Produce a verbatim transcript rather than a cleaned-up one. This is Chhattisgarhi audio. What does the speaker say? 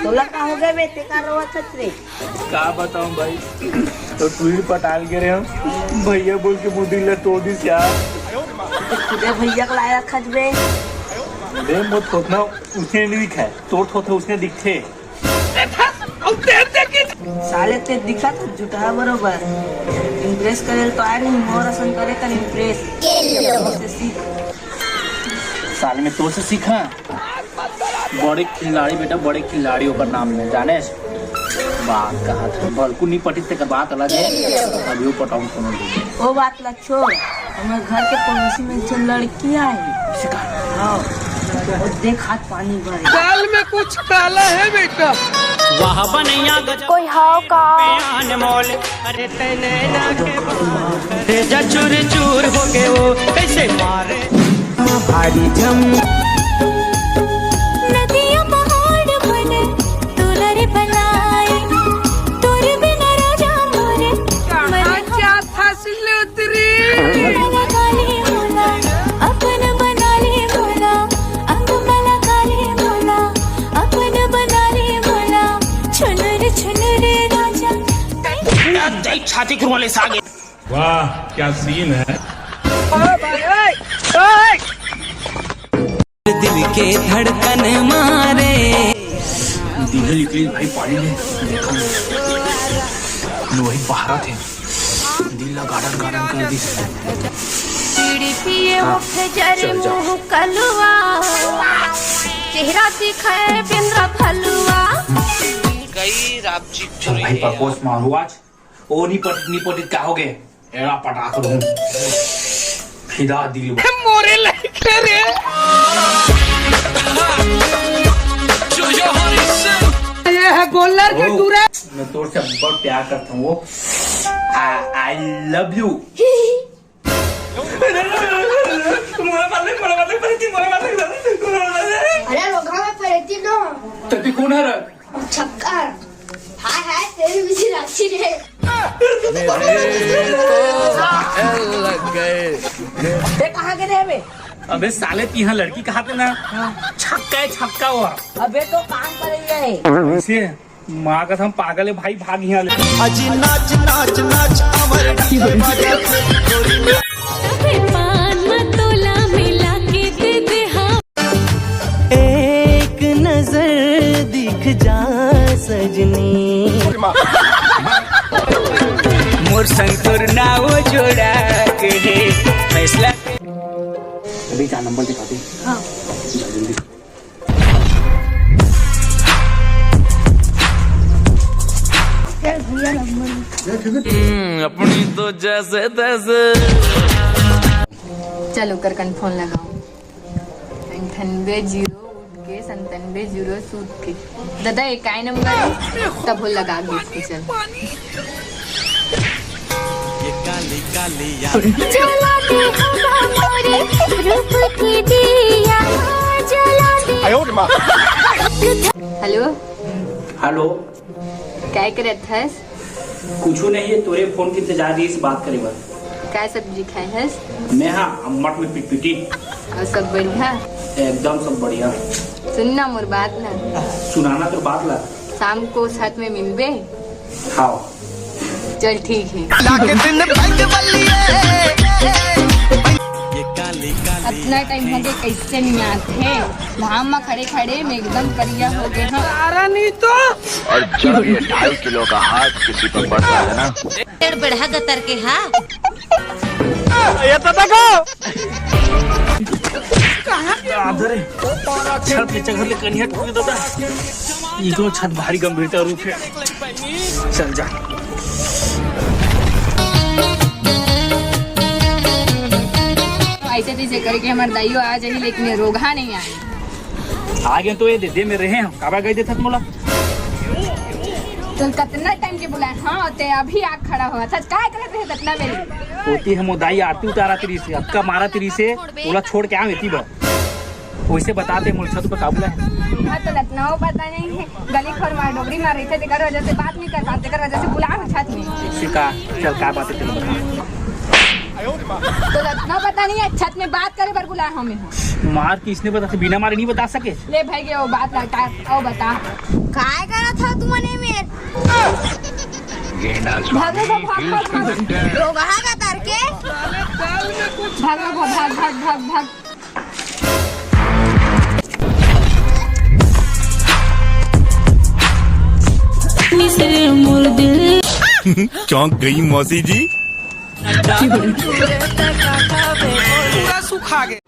तोला का हो गया बे, ते का रोवत हस रे? का बताऊं भाई, तो टूरी पटाल के रहे हम, भैया बोल के मुंह दिल ला तोड़ दिस यार। खुदे भैया के लायक हस बे। बे, मोर थोथना उसने नहीं दिखा है, तोर थोथना उसने दिखथे। साले ते दिखा तो जुटहा बरोबर। इम्प्रेस करे तो आए नहीं, मोर असन करे कर इम्प्रेस। मोर से सीख। साले में तोर से सीखा। बड़े खिलाड़ी बेटा, बड़े खिलाड़ी ओकर नाम में, जाने? बात कहा था, भलकू नहीं पटिस तेकर बात अलग है, अभी वो पटाऊं कोनो दिन। वो बात ला छोड़, हमर घर के पड़ोसी में एक झन लड़की आए। हाँ, वो देख हाथ पानी भरे। दाल में कुछ काला है बेटा। वाह बनैया गजब कोई हाव का? अनमोल। अरे तै नैना के बाल। तेजा चूर चूर हो गए वो कैसे मारे। भारी झम। नदिया पहाड़ बने, दुलर बनाए, तोर बिना राजा मोरे। अच्छा फसलू। छाती खुरवा ले सागे। वाह, क्या सीन है। दिल के धड़कन मारे। दिल निकली भाई पानी में, देखा नहीं। लोही बहारा थे। दिल ला गार्डन गार्डन कर दिस। बीड़ी पिए हाँ, उठे जरे चल जा। मुंह कलुआ, चेहरा दिखाए बिंद्रा फलुआ। गई राम जी चल भाई, प्रपोज मारू आज। ओ नी पटित, नी पटित का हो गए? एड़ा पटाक रहूं। फिदा दिल। मोरे लइके रे। ये है गोलर के ओ, टूरा। मैं तोर से बहुत प्यार करता हूँ वो। I, I love you। मोला मार ले, मोला मार ले, परेती, मोला मार ले। अरे रोगहा में परेती नो। तती कौन है रे? छक्का। हाय हाय, तेरी बिजी राखी रे। मेरे तो लग गए। ते कहाँ के रे बे? अबे साले, तिहा लड़की कहाथे ना? हाँ। छक्का है, छक्का हुआ। अबे तो काम कर रही है। कैसे? माँ कसम पागल है भाई, भाग यहाँ ले। अजी नाच, नाच, नाच, अमर डीजे बाजा। अबे पान मतोला मिला के दे दे हाँ। एक नजर दिख जा सजनी। मोर संग तोर नाव जोड़ा के फैसला। अभी चार नंबर दिखा दे। हाँ। जा जल्दी। हम्म, अपनी तो जैसे तैसे। चल ओकर कन फोन लगाओ। अंठानबे जीरो उठ के संतानबे जीरो सूत के। दादा, ये काय नंबर है? तब हो लगा के इसको चल। ये काली काली यार। जला दे हवा मोरे रूप की दिया, जला दे। हेलो। हेलो। काय करत हस? कुछू नहीं है, तोरे फोन के इंतजार रही, बात करे बर। काय सब्जी खाए हस? मैं हाँ, अम्मट में पिटपिटी। और सब बढ़िया? एकदम सब बढ़िया। सुन ना मोर बात ना। सुनाना तो बात ला। शाम को साथ में मिलबे? हाँ। चल ठीक है। ये काली काली अतना टाइम हो गए, कैसे नहीं आते? घाम में खड़े खड़े मैं एकदम करिया हो गए हाँ। सारा नहीं तो। और जब ये ढाई किलो का हाथ किसी पर पड़ता है ना। तेर बढ़ा गतर के हाँ। ये तो देखो। छत के चघर ले कनिया ठोक दे दादा। ई तो छत भारी गंभीरता रूप है। चल जा। ऐसे तैसे करके हमार दाइयो आ जाही, लेकिन ये रोगहा नहीं आए। आगे तो ये दे दे में रहे हम, काबा गए देथत मोला। तो कितना टाइम के बुलाए, हाँ, ते अभी आ खड़ा हुआ था, काय करत रहे इतना बेर? होती हम दाई आरती उतारा तेरी से, अक्का मारा तेरी से, ओला छोड़ के आवे ती बा। वैसे बताते मोर छत पे काबू है। हाँ, तो लतनाओ पता नहीं है, गली खोर मार डोगरी मार रही थे, तेकर वजह से बात नहीं कर पाते, तेकर वजह से बुला उठा थी। सिका, चल का बात है तेरे बता। तो इतना पता नहीं है, छत में बात करे बर बुलाए हमें हो। मार किसने बता, बिना मारे नहीं बता सके। ले भाई, ये वो बात लटा, ओ बता। काय करत हव तुमन एमेर? भागो, भागो, भागो, भागो। रोगहा का तरके? भागो, भाग, भाग, भाग, भाग, भाग। चौंक गई मौसी जी। पूरा सुखा गे।